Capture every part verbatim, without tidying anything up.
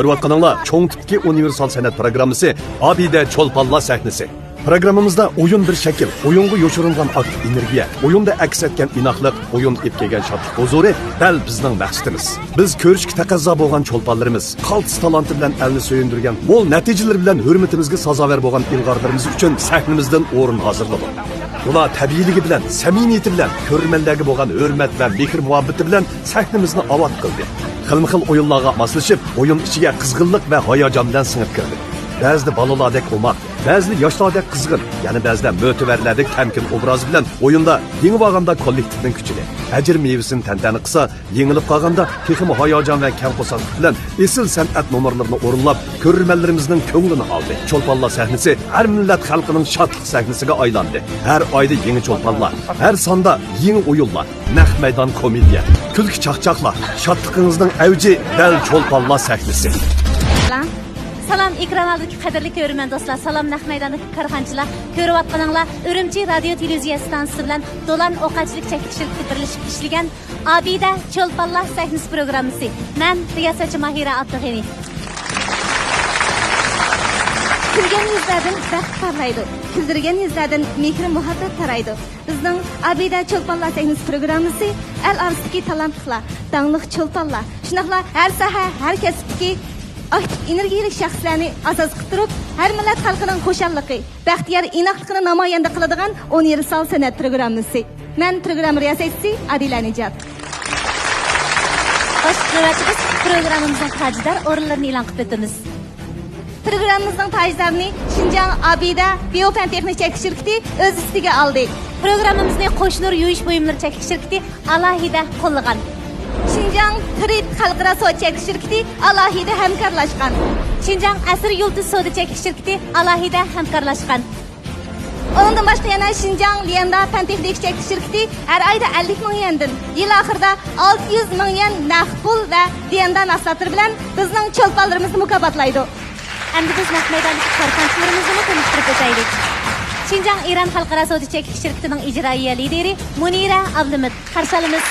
كۆرۈۋاتقىنىڭلار چوڭ تىپتىكى ئۇنىۋېرسال سەنئەت پروگراممىسى ئابىدە چولپانلار سەھنىسى. پروگراممىمىزدا ئويۇن بىر شەكىل، ئويۇنغا يوشۇرۇنغان ئاكتىپ ئېنېرگىيە، ئويۇندا ئەكس ئەتكەن ئىناقلىق، ئويۇن ئېلىپ كەلگەن شادلىق ھۇزۇرى دەل بىزنىڭ مەقسىتىمىز. بىز كۆرۈشكە تەقەززا بولغان چولپانلىرىمىز، قالتىس تالانتى بىلەن ئەلنى سۆيۈندۈرگەن، مول نەتىجىلىرى بىلەن ھۆرمىتىمىزگە سازاۋەر بولغان ئىلغارلىرىمىز ئۈچۈن سەھنىمىزدىن ئورۇن ھازىرلىدۇق. ئۇلار تەبىئىيلىكى بىلەن، سەمىمىيىتى بىلەن، كۆرۈرمەنلەرگە بولغان ھۆرمەت ۋە مېھىر-مۇھەببىتى بىلەن سەھنىمىزنى ئاۋات قىلدى. خىلمۇ خىل ئويۇنلارغا ماسلىشىپ، ئويۇن ئىچىگە قىزغىنلىق ۋە ھاياجان بىلەن سىڭىپ كىردى. بەزىدە بالىلاردەك ئوماق، بەزىدە ياشلاردەك قىزغىن، يەنە بەزىدە مۆتىۋەرلەردەك تەمكىن ئوبرازى بىلەن ئويۇندا يېڭىۋالغاندا كوللېكتىپنىڭ كۈچىنى، ئەجىر مېۋىسىنى تەنتەنە قىلسا، يېڭىلىپ قالغاندا تېخىمۇ ھاياجان ۋە كەڭ قورساقلىق بىلەن ئېسىل سەنئەت نومۇرلىرىنى ئورۇنلاپ، كۆرۈرمەنلىرىمىزنىڭ كۆڭلىنى ئالدى. چولپانلار سەھنىسى ھەر مىللەت خەلقىنىڭ شادلىق سەھنىسىگە ئايلاندى. ھەر ئايدا يېڭى چولپانلار، ھەر ساندا يېڭى ئويۇنلار، نەق مەيدان كومېدىيە، كۈلكە چاقچاقلار، شادلىقىڭىزنىڭ ئەۋجى دەل چولپانلار سەھنىسى. سالام، ئېكران ئالدىدىكى قەدىرلىك كۆرۈرمەن دوستلار، سالام، نەق مەيداندىكى كارخانىچىلار، كۆرۈۋاتقىنىڭلار ئۈرۈمچى رادىيو تېلېۋىزىيە ئىستانسىسى بىلەن دولان ئوقەتچىلىك چەكلىك شىركىتى بىرلىشىپ ئىشلىگەن ئابىدە چولپانلار سەھنىسى پروگراممىسى. مەن رىياسەتچى ماھىرە ئابدۇغېنى. كۈلگەن يۈزلەردىن بەخت پارلايدۇ، كۈلدۈرگەن يۈزلەردىن مېھرى مۇھەببەت تارايدۇ. بىزنىڭ ئابىدە چولپانلار سەھنىسى پروگراممىسى ئەل ئارىسىدىكى تالانتلىقلار، داڭلىق چولپانلار، شۇنداقلا ھەر ساھە، ھەر كەسىپتىكى ئاكتىپ ئېنېرگىيىلىك شەخسلەرنى ئاساس قىلدۇرۇپ، ھەر مىللەت خەلقىنىڭ خۇشاللىقى، بەختىيار ئىناقلىقىنى نامايەندە قىلىدىغان ئۇنىۋېرسال سەنئەت پروگراممىسى. مەن پروگرامما رىياسەتچىسى ئادىلە نىجات. خوش، نۆۋەتتە بىز پروگراممىمىزنىڭ تاجدار ئورۇنلىرىنى ئېلان قىلىپ ئۆتىمىز. پروگراممىمىزنىڭ تاجدارىنى شىنجاڭ ئابىدە بىيو پەن تېخنىك چەكلىك شىركىتى ئۆز ئۈستىگە ئالدى. پروگراممىمىزنى قوشنۇر يۇيۇش بۇيۇملىرى چەكلىك شىركىتى ئالاھىدە قوللىغان. شىنجاڭ ترىد خەلقئارا سودا چەكلىك شىركىتى ئالاھىدە ھەمكارلاشقان. شىنجاڭ ئەسىر يۇلتۇز سودا چەكلىك شىركىتى ئالاھىدە ھەمكارلاشقان. ئۇنىڭدىن باشقا يەنە شىنجاڭ ليەندا پەن تېخنىكا چەكلىك شىركىتى ھەر ئايدا ئەللىك مىڭ يۈەندىن، يىل ئاخىرىدا ئالتە يۈز مىڭ يۈەن نەق پۇل ۋە ليەندا مەھسۇلاتلىرى بىلەن بىزنىڭ چولپانلىرىمىزنى مۇكاپاتلايدۇ. ئەمدى بىز نەق مەيداندىكى كارخانىچىلىرىمىزنىمۇ تونۇشتۇرۇپ ئۆتەيلى. شىنجاڭ ئىران خەلقئارا سودا چەكلىك شىركىتىنىڭ ئىجرائىيە لىدىرى مۇنىرە ئابلىمىت، قارشى ئالىمىز.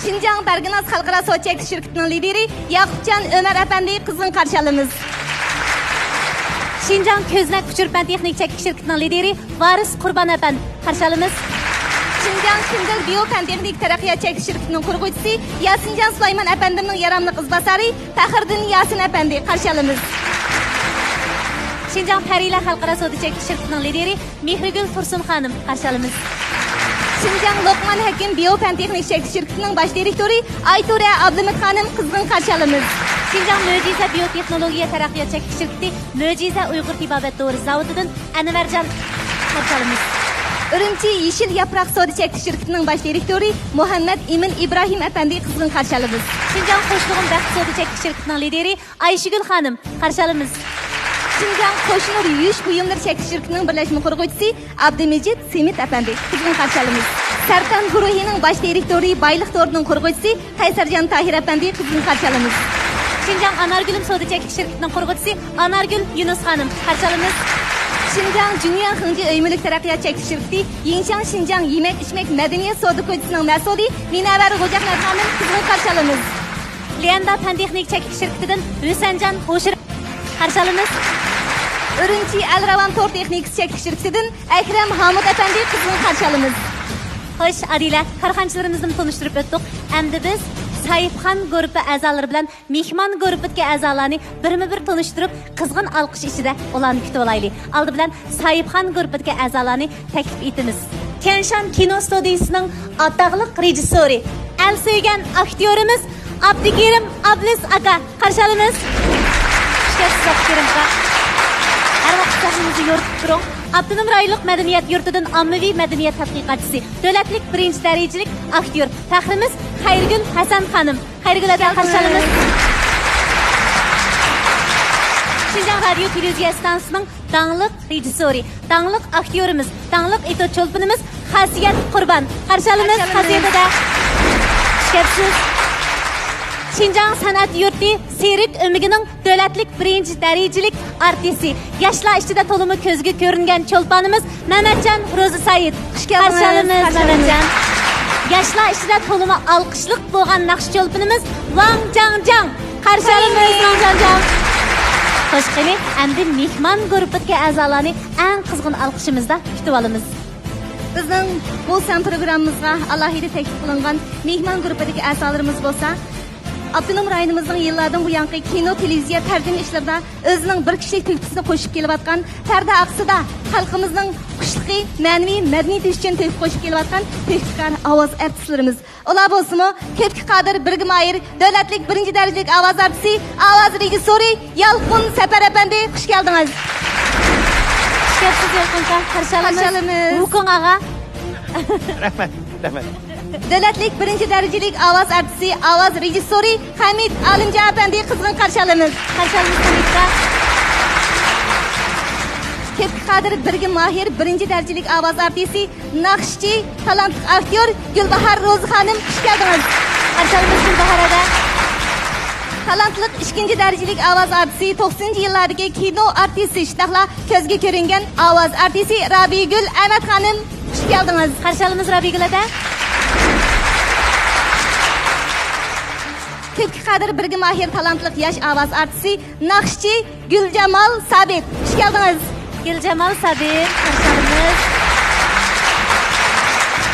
شىنجاڭ بەرگىناز خەلقئارا سودا چەكلىك شىركىتىنىڭ لىدىرى ياقۇپجان ئۆمەر ئەپەندى، قىزغىن قارشى ئالىمىز. شىنجاڭ كۆزنەك ئۇچۇر پەن تېخنىك چەكلىك شىركىتىنىڭ لىدىرى ۋارىس قۇربان ئەپەندى، قارشى ئالىمىز. شىنجاڭ كىندىل بىيو پەن تېخنىك تەرەققىيات چەكلىك شىركىتىنىڭ قۇرغۇچىسى ياسىنجان سۇلايمان ئەپەندىمنىڭ ياراملىق ئىزباسارى پەخرىدىن ياسىن ئەپەندى، قارشى ئالىمىز. شىنجاڭ پەرىلەر خەلقئارا سودا چەكلىك شىركىتىنىڭ لىدىرى مېھرىگۈل تۇرسۇن خانىم، قارشى ئالىمىز. شىنجاڭ لوقمان ھەكىم بىيو پەن تېخنىك چەكلىك شىركىتىنىڭ باش دىرېكتورى ئايتۇرە ئابلىمىت خانىم، قىزغىن قارشى ئالىمىز. شىنجاڭ مۆجىزە بىيو تېخنولوگىيە تەرەققىيات چەكلىك شىركىتى مۆجىزە ئۇيغۇر تېبابەت دورا زاۋۇتىدىن ئەنۋەرجان، قارشى ئالىمىز. ئۈرۈمچى يېشىل ياپراق سودا چەكلىك شىركىتىنىڭ باش دىرېكتورى مۇھەممەد ئىمىن ئىبراھىم ئەپەندى، قىزغىن قارشى ئالىمىز. شىنجاڭ قوشلىغۇم بەخت سودا چەكلىك شىركىتىنىڭ لىدىرى ئايشىگۈل خانىم، قارشى ئالىمىز. شىنجاڭ قوشنۇر يۇيۇش بۇيۇملىرى چەكلىك شىركىتىنىڭ بىرلەشمە قۇرغۇچىسى ئابدىمىجىت سېمىت ئەپەندى، قىزغىن قارشى ئالىمىز. سەرتان گۇرۇھىنىڭ باش دىرېكتورى، بايلىق تورىنىڭ قۇرغۇچىسى قەيسەرجان تاھىر ئەپەندى، قىزغىن قارشى ئالىمىز. شىنجاڭ ئانارگۈلۈم سودا چەكلىك شىركىتىنىڭ قۇرغۇچىسى ئانارگۈل يۇنۇس خانىم، قارشى ئالىمىز. شىنجاڭ جۈنيۈەن خېڭجى ئۆي مۈلۈك تەرەققىيات چەكلىك شىركىتى يىڭشياڭ شىنجاڭ يېمەك ئىچمەك مەدەنىيەت سودا كوچىسىنىڭ مەسئۇلى مىنەۋەر غوجاھمەت خانىم، قىزغىن قارشى ئالىمىز. ليەندا پەن تېخنىك چەكلىك شىركىتىدىن ھۈسەنجان ھوشۇر، قارشى ئالىمىز. ئۈرۈمچى ئەلراۋان تور تېخنىكىسى چەكلىك شىركىتىدىن ئەكرەم ھامۇت ئەپەندى، قىزغىن قارشى ئالىمىز. خوش، ئادىلە، كارخانىچىلىرىمىزنىمۇ تونۇشتۇرۇپ ئۆتتۇق. ئەمدى بىز ساھىبخان گۇرۇپپا ئەزالىرى بىلەن مېھمان گۇرۇپپىدىكى ئەزالارنى بىرمۇ بىر تونۇشتۇرۇپ، قىزغىن ئالقىش ئىچىدە ئۇلارنى كۈتۈۋالايلى. ئالدى بىلەن ساھىبخان گۇرۇپپىدىكى ئەزالارنى تەكلىپ ئېتىمىز. تيەنشان كىنو ستۇدىيىسىنىڭ ئاتاقلىق رېژىسسورى، ئەل سۆيگەن ئاكتيورىمىز ئابدۇكېرىم ئابلىز ئاكا، قارشى ئالىمىز. خۇش كەپسىز، ئابدۇكېرىم ئاكا. ھەر ۋاقىت سەھنىمىزنى يورۇتۇپ تۇرۇڭ. ئاپتونوم رايونلۇق مەدەنىيەت يۇرتىدىن ئاممىۋى مەدەنىيەت تەتقىقاتچىسى، دۆلەتلىك بىرىنچى دەرىجىلىك ئاكتيور، پەخرىمىز خەيرىگۈل ھەسەن خانىم. خەيرىگۈل ئەپەندى، قارشى ئالىمىز. شىنجاڭ رادىيو تېلېۋىزىيە ئىستانسىسىنىڭ داڭلىق رېژىسسورى، داڭلىق ئاكتيورىمىز، داڭلىق ئېتوت چولپىنىمىز خاسىيەت قۇربان. قارشى ئالىمىز، قارشى ئالىمىز. خاسىيەت دەدە. خۇش كەپسىز. شىنجاڭ سەنئەت يۇرتى سېرك ئۆمىكىنىڭ دۆلەتلىك بىرىنچى دەرىجىلىك ئارتىسى، ياشلار ئىچىدە تولىمۇ كۆزگە كۆرۈنگەن چولپانىمىز مەمەتجان روزى سايىت. خۇش كەلدىڭىز. قارشى ئالىمىز، قارشى ئالىمىز. مەمەتجان. ياشلار ئىچىدە تولىمۇ ئالقىشلىق بولغان ناخشا چولپىنىمىز ۋاڭ جاڭ جاڭ. قارشى ئالىمىز، ماڭجاڭجاڭ. خوش، قېنى، ئەمدى مېھمان گۇرۇپپىدىكى ئەزالارنى ئەڭ قىزغىن ئالقىشىمىزدا كۈتۈۋالىمىز. بىزنىڭ بۇ سان پروگراممىمىزغا ئالاھىدە تەكلىپ قىلىنغان مېھمان گۇرۇپپىدىكى ئەزالىرىمىز بولسا، ئاپتونوم رايونىمىزنىڭ يىللاردىن بۇيانقى كىنو، تېلېۋىزىيە، تەرجىمە ئىشلىرىدا ئۆزىنىڭ بىر كىشىلىك تۆھپىسىنى قوشۇپ كېلىۋاتقان، پەردە ئارقىسىدا خەلقىمىزنىڭ خۇشلۇقى، مەنىۋى مەدەنىيىتى ئۈچۈن تۆھپە قوشۇپ كېلىۋاتقان تۆھپىكار ئاۋاز ئارتىسلىرىمىز. ئۇلار بولسىمۇ، كۆپكە قادىر بىرگە ماھىر، دۆلەتلىك بىرىنچى دەرىجىلىك ئاۋاز ئارتىسى، ئاۋاز رېژىسسورى يالقۇن سەپەر ئەپەندى، خۇش كەلدىڭىز. خۇش كەپسىز، يالقۇن ئاكا. قارشى ئالىمىز. قارشى ئالىمىز. ۋۇكۇڭ ئاغا. رەھمەت، رەھمەت. دۆلەتلىك بىرىنچى دەرىجىلىك ئاۋاز ئارتىسى، ئاۋاز رېژىسسورى خەمىت ئالىمجان ئەپەندى قىزغىن قارشى ئالىمىز. قارشى ئالىمىز خەمىت ئاكا. كۆپكە قادىر، بىرگە ماھىر، بىرىنچى دەرىجىلىك ئاۋاز ئارتىسى، ناخشىچى، تالانتلىق ئاكتيور گۈلباھار روزى خانىم، خۇش كەلدىڭىز. قارشى ئالىمىز گۈلباھار ھەدە. تالانتلىق ئىككىنچى دەرىجىلىك ئاۋاز ئارتىسى، توقسىنىنچى يىللاردىكى كىنو ئارتىسى، شۇنداقلا كۆزگە كۆرۈنگەن ئاۋاز ئارتىسى رابىيگۈل ئەمەت خانىم، خۇش كەلدىڭىز. قارشى ئالىمىز رابىيگۈل ھەدە. كۆپكە قادىر، بىرگە ماھىر، تالانتلىق ياش ئاۋاز ئارتىسى، ناخشىچى گۈلجامال سابىت، خۇش كەلدىڭىز. گۈلجامال سابىت، قارشى ئالىمىز.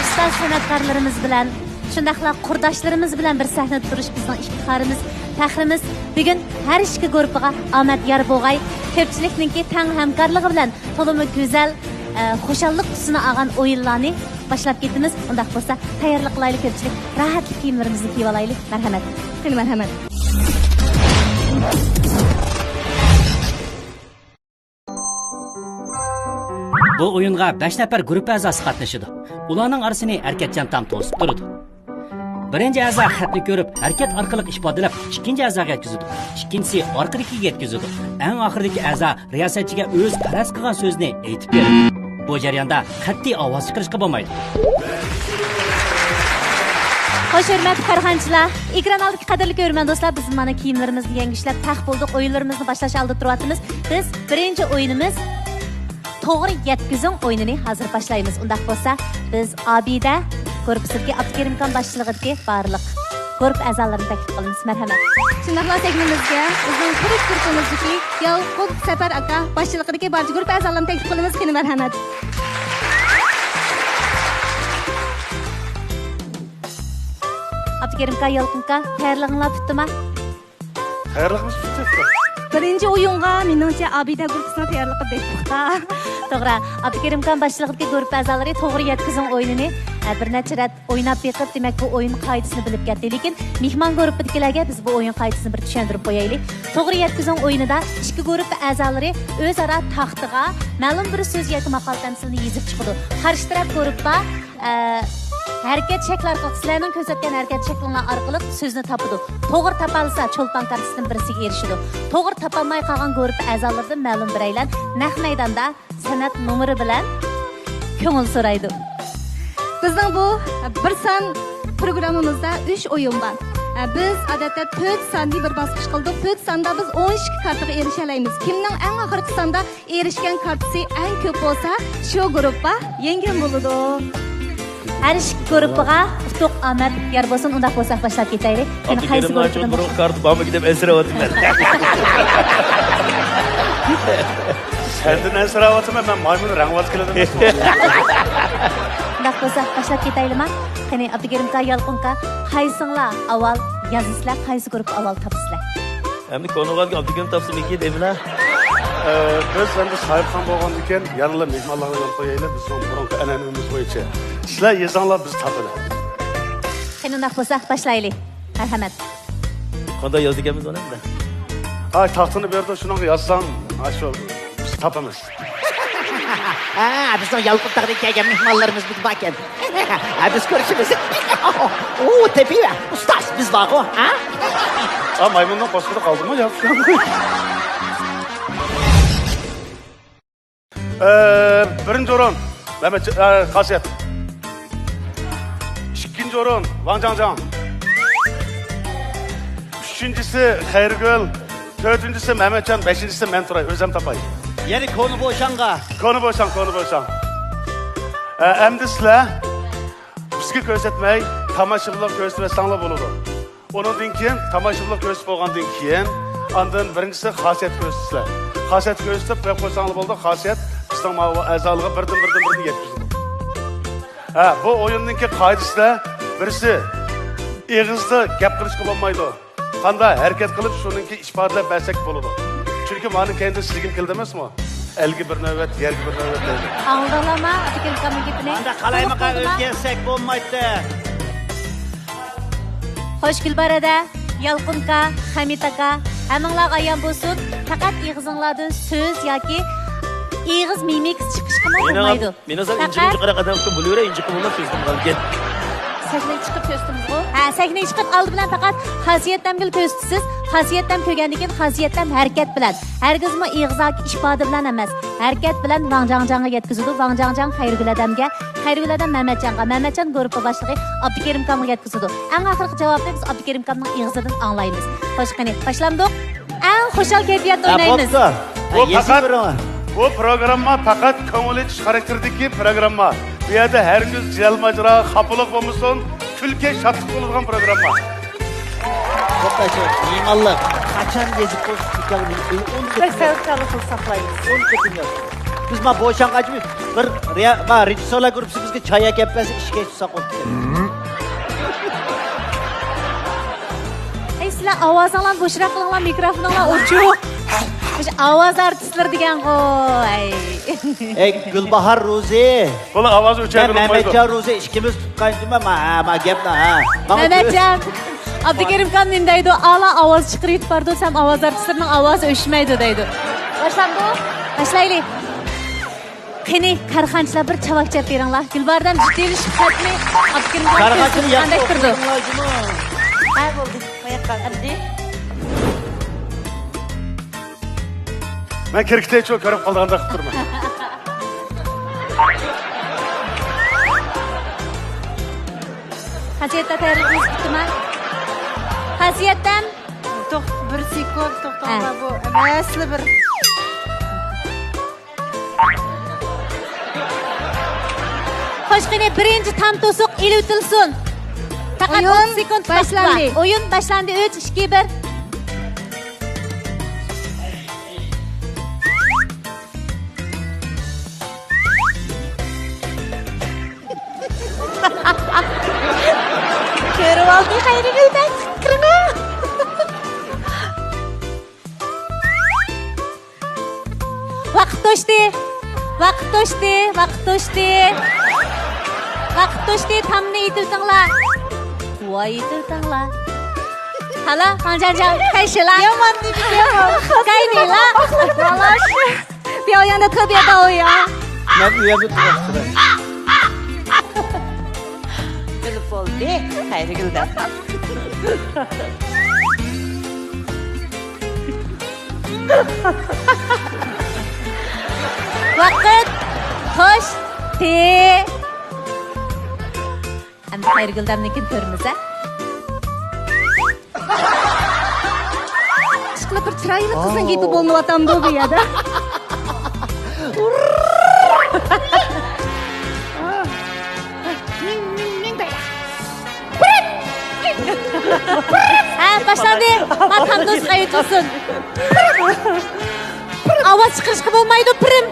ئۇستاز سەنئەتكارلىرىمىز بىلەن، شۇنداقلا قۇرداشلىرىمىز بىلەن بىر سەھنىدە تۇرۇش بىزنىڭ ئىپتىخارىمىز، پەخرىمىز. بۈگۈن ھەر ئىككى گۇرۇپپىغا ئامەت يار بولغاي. كۆپچىلىكنىڭكى تەڭ ھەمكارلىقى بىلەن تولىمۇ گۈزەل، ئە، خۇشاللىق تۈسىنى ئالغان ئويۇنلارنى باشلاپ كېتىمىز. ئۇنداق بولسا، تەييارلىق قىلايلى كۆپچىلىك، راھەتلىك كىيىملىرىمىزنى كىيىۋالايلى. مەرھەمەت. قېنى، مەرھەمەت. بۇ ئويۇنغا بەش نەپەر گۇرۇپپا ئەزاسى قاتنىشىدۇ. ئۇلارنىڭ ئارىسىنى ھەرىكەتچان تام توسۇپ تۇرىدۇ. بىرىنچى ئەزا خەتنى كۆرۈپ، ھەرىكەت ئارقىلىق ئىپادىلەپ، ئىككىنچى ئەزاغا يەتكۈزىدۇ. ئىككىنچىسى ئارقىدىكىگە يەتكۈزىدۇ. ئەڭ ئاخىرىدىكى ئەزا رىياسەتچىگە ئۆزى پەرەز قىلغان سۆزنى ئېيتىپ بېرىدۇ. بۇ جەرياندا قەتئىي ئاۋاز چىقىرىشقا بولمايدۇ. خوش، ھۆرمەتلىك كارخانىچىلار، ئېكران ئالدىدىكى قەدىرلىك كۆرۈرمەن دوستلار، بىز مانا كىيىملىرىمىزنى يەڭگۈشلەپ، پەخ بولدۇق، ئويۇنلىرىمىزنى باشلاش ئالدىدا تۇرۇۋاتىمىز. بىز بىرىنچى ئويۇنىمىز توغرا يەتكۈزۈڭ ئويۇنىنى ھازىر باشلايمىز. ئۇنداق بولسا، بىز ئابىدە گۇرۇپپىسىدىكى ئابدۇكېرىمكان باشچىلىقىدىكى بارلىق گۇرۇپپا ئەزالىرىنى تەكلىپ قىلىمىز. مەرھەمەت. شۇنداقلا سەھنىمىزگە بىزنىڭ تۈرك گۇرۇپپىمىزدىكى يالقۇن سەپەر ئاكا باشچىلىقىدىكى بارچە گۇرۇپپا ئەزالىرىنى تەكلىپ قىلىمىز. قېنى، مەرھەمەت. ئابدۇكېرىم ئاكا، يالقۇن ئاكا، تەييارلىقىڭلار پۈتتىما؟ تەييارلىقىمىز پۈتتى. بىرىنچى ئويۇنغا، مېنىڭچە، ئابىدە گۇرۇپپىسىنىڭ تەييارلىقى بەك پۇختا. توغرا، ئابدۇكېرىم ئاكا باشچىلىقىدىكى گۇرۇپپا ئەزالىرى توغرا يەتكۈزۈڭ ئويۇنىنى، ئە، بىر نەچچە رەت ئويناپ بېقىپ، دېمەك، بۇ ئويۇن قائىدىسىنى بىلىپ كەتتى. لېكىن مېھمان گۇرۇپپىدىكىلەرگە بىز بۇ ئويۇن قائىدىسىنى بىر چۈشەندۈرۈپ قويايلى. توغرا يەتكۈزۈڭ ئويۇنىدا ئىككى گۇرۇپپا ئەزالىرى ئۆزئارا تاختىغا مەلۇم بىر سۆز ياكى ماقال تەمسىلنى يېزىپ چىقىدۇ. قارشى تەرەپ گۇرۇپپا، ئە، ھەرىكەت شەكلى ئارقىلىق، سىلەرنىڭ كۆرسەتكەن ھەرىكەت شەكلىڭلار ئارقىلىق سۆزنى تاپىدۇ. توغرا تاپالىسا، چولپان كارتىسىدىن بىرسىگە ئېرىشىدۇ. توغرا تاپالماي قالغان گۇرۇپپا ئەزالىرىدىن مەلۇم بىرەيلەن نەق مەيداندا سەنئەت نومۇرى بىلەن كۆڭۈل سورايدۇ. بىزنىڭ بۇ بىر سان پروگراممىمىزدا ئۈچ ئويۇن بار. بىز ئادەتتە تۆت ساننى بىر باسقۇچ قىلدۇق. تۆت ساندا بىز ئون ئىككى كارتىغا ئېرىشەلەيمىز. كىمنىڭ ئەڭ ئاخىرقى ساندا ئېرىشكەن كارتىسى ئەڭ كۆپ بولسا، شۇ گۇرۇپپا يەڭگەن بولىدۇ. ھەر ئىككى گۇرۇپپىغا ئۇتۇق، ئامەت يار بولسۇن. ئۇنداق بولسا، باشلاپ كېتەيلى. قېنى، قايسى ئابدۇكېرىمنىڭ گۇرۇپپىدىن بۇرۇنقى كارتى بارمىكىن دەپ ئەنسىرەۋاتىمەن. سەندىن ئەنسىرەۋاتىمەن، مەن مايمۇن رەڭۋاز كېلىدۇ. ئۇنداق بولسا، باشلاپ كېتەيلىما؟ قېنى، ئابدۇكېرىم ئاكا، يالقۇن ئاكا، قايسىڭلار ئاۋۋال يازىسىلەر، قايسى گۇرۇپپا ئاۋۋال تاپىسىلەر؟ ئەمدى كونىغا ئابدۇكېرىم تاپسا مىكى دەيمىلە. ئە، بىز ئەمدى ساھىبخان بولغاندىن كېيىن يەنىلا مېھمانلارغا يول قويايلى، بىزنىڭ بۇرۇنقى ئەنئەنىمىز بويىچە. سىلەر يېزىڭلار، بىز تاپىلى. قېنى، ئۇنداق بولسا، باشلايلى. مەرھەمەت. قانداق يازدىكەنمىز ئۇنى ئەمدى؟ ھاي، تاختىنى بېرىدۇ، شۇنىڭغا يازساڭ، ھا، شۇ، بىز تاپىمىز. ھە، بىزنىڭ يالقۇن تاغدىن كەلگەن مېھمانلىرىمىز باركەن. ھە، بىز كۆرۈشىمىز. ئۇ، تېپىۋە. ئۇستاز، بىز بارغۇ، ھە؟ ئا، مايمۇننىڭ قورسىقىدا قالدىمۇ يا؟ ئە، بىرىنچى ئورۇن، مەمەت، ئە، قاسىيەت. ئىككىنچى ئورۇن، ۋاڭ جاڭجاڭ. ئۈچىنچىسى، خەيرىگۈل. تۆتىنچىسى، مەمەتجان. بەشىنچىسى، مەن تۇراي، ئۆزۈم تاپاي. يەنى كونا بوشاڭغا. كونا بوشاڭ، كونا بوشاڭ. ئە، ئەمدى سىلەر بىزگە كۆرسەتمەي، تاماشىبىنلارغا كۆرسىتىۋەتسەڭلار بولىدۇ. ئۇنىڭدىن كېيىن تاماشىبىنلار كۆرسىتىپ بولغاندىن كېيىن، ئاندىن بىرىنچىسى خاسىيەت كۆرسىتىسىلەر. خاسىيەت كۆرسىتىپ قويۇپ قويساڭلار بولىدۇ، خاسىيەت بىزنىڭ ماۋۇ ئەزالىرىغا بىردىن، بىردىن، بىردىن يەتكۈزىدۇ. ھە، بۇ ئويۇننىڭكى قائىدىسىدە بىرسى ئېغىزدا گەپ قىلىشقا بولمايدۇ. قاندا ھەرىكەت قىلىپ، شۇنىڭكى ئىپادىلەپ بەرسەك بولىدۇ. چۈنكى مانىڭ كەينىدە سىزگىمۇ كېلىدۇ ئەمەسمۇ؟ ئەلگە بىر نۆۋەت، يەرگە بىر نۆۋەت دەيدۇ. ئاڭلىدىڭلارما ئابدۇكېرىم ئاكامنىڭ گېپىنى؟ ئانداق قالايمىقان ئۆزگەرتسەك بولمايتتى. خوش، گۈلبارەدە، يالقۇنكا، خەمىت ئاكا، ھەممىڭلارغا ئايان بولسۇن، پەقەت ئېغىزىڭلاردىن سۆز ياكى ئېغىز مىمىكىسى چىقىشقىمۇ بولمايدۇ. مېنىڭ زادى ئىنچىكىنى پەقەت يۇقىرى قەدەم قىلىپ بولۇۋېرە، ئىنچىكە بولماس سۆزۈم قالغان. سەھنىگە چىقىپ كۆرسىتىمىزغۇ؟ ھە، سەھنىگە چىقىپ ئالدى بىلەن پەقەت خاسىيەتتەمگىلا كۆرسىتىسىز. خاسىيەتتەم كۆرگەندىن كېيىن خاسىيەتتەم ھەرىكەت بىلەن. ھەرگىزمۇ ئېغىزدىكى ئىپادە بىلەن ئەمەس. ھەرىكەت بىلەن ۋاڭجاڭجاڭغا يەتكۈزىدۇ. ۋاڭجاڭجاڭ خەيرىگۈل ئادەمگە، خەيرىگۈل ئادەم مەمەتجانغا، مەمەتجان گۇرۇپپا باشلىقى ئابدۇكېرىم ئاكامغا يەتكۈزىدۇ. ئەڭ ئاخىرقى جاۋابنى بىز ئابدۇكېرىم ئاكامنىڭ ئېغىزىدىن ئاڭلايمىز. خوش، قېنى، باشلامدۇق؟ ئەڭ خۇشال كەيپىياتتا ھە، ئوينايمىز. بوپتۇ. بۇ يېزىپ پەقەت، بېرىڭ. بۇ پروگرامما پەقەت كۆڭۈل ئېچىش خاراكتېرىدىكى پروگرامما. بۇ يەردە ھەرگىز جېدەل ماجىرا، خاپىلىق بولمىسۇن، كۈلكە، شادلىق بولىدىغان پروگرامما. توختاڭ، مېھمانلار، قاچان يېزىپ قويسا، ئون كېتىڭلار. سەۋەبكارلىق قىلساقلايمىز. ئون كېتىڭلار. بىز ما بوشانغاچ بىر رېيا-، ما رېژىسسورلار گۇرۇپپىسى بىزگە چاي ئەكەپ بەرسە، ئىشكەش تۇتساق بولۇپتىكەن. ئەي، سىلەر ئاۋازىڭلارنى بوشراق قىلىڭلار، مىكروفونۇڭلار ئوچۇق. مۇشۇ ئاۋاز ئارتىسلىرى دېگەنغۇ، ئەي. ئەي، گۈلباھار روزى. بۇلار ئاۋاز ئۆچۈرگىلى بولمايدۇ. مەمەتجان روزى ئىككىمىز تۇغقان جۇما، ما، ھە، ما گەپنى، ھە. مەمەتجان، ئابدۇكېرىم ئاكام نېمە دەيدۇ؟ ئالا ئاۋاز چىقىرىۋېتىپ بارىدۇ، سەن ئاۋاز ئارتىسلىرىنىڭ ئاۋازى ئۆچمەيدۇ دەيدۇ. باشلامدۇ؟ باشلايلى. قېنى، كارخانىچىلار بىر چاۋاك چاپ بېرىڭلار. گۈلبارەم جىددىيلىشىپ كەتمەي، ئابدۇكېرىم ئاكا كارخانىچىنى كۆرسىتىپ قاندەك تۇردى؟ ھە، بولدى. قويۇپ قال. ئەمدى؟ مەن كىركىتەي چۇ كۆرۈپ قالىدىغاندەك قىلىپ تۇرىمەن. خاسىيەتتە تەييارلىقىمىز پۈتتىما؟ خاسىيەتتەم؟ توخ-، بىر سېكۇنت توختاڭلار، ھە. بۇ ئەمەسلا بىر. خوش، قېنى، بىرىنچى تام توسۇق ئېلىۋېتىلسۇن. پەقەت ئوتتۇز سېكۇنت ۋاقىت بار. ئويۇن باشلاندى. ئويۇن باشلاندى. ئۈچ، ئىككى، بىر. كۆرۈۋالدى خەيرىگۈل، مەن كىرىمەن. ۋاقىت توشتى. ۋاقىت توشتى. ۋاقىت توشتى. ۋاقىت توشتى. تامنى ئېتىۋېتىڭلار. ۋاي، ئېتىۋېتىڭلار. ھالا، ۋاڭجاڭجاڭ، كايشىلا. يامان دېدى، يامان. كاينىلا. 表演的特别到位啊。 مەن ئۇ يەردە تۇرۇپ تۇراي. بىلىپ بولدى، خەيرىگۈل دەپ. ۋاقىت توشتى. ئەمدى خەيرىگۈل دەمنىڭكىنى كۆرىمىز، ھە؟ ئىشقىلىپ بىر چىرايلىق قىزنىڭ گېپى بولۇنۇۋاتامدۇ بۇ يەردە؟ ھە، باشلاندى. ما تام توسۇق ئېيتىلسۇن. ئاۋاز چىقىرىشقا بولمايدۇ، پىرىم.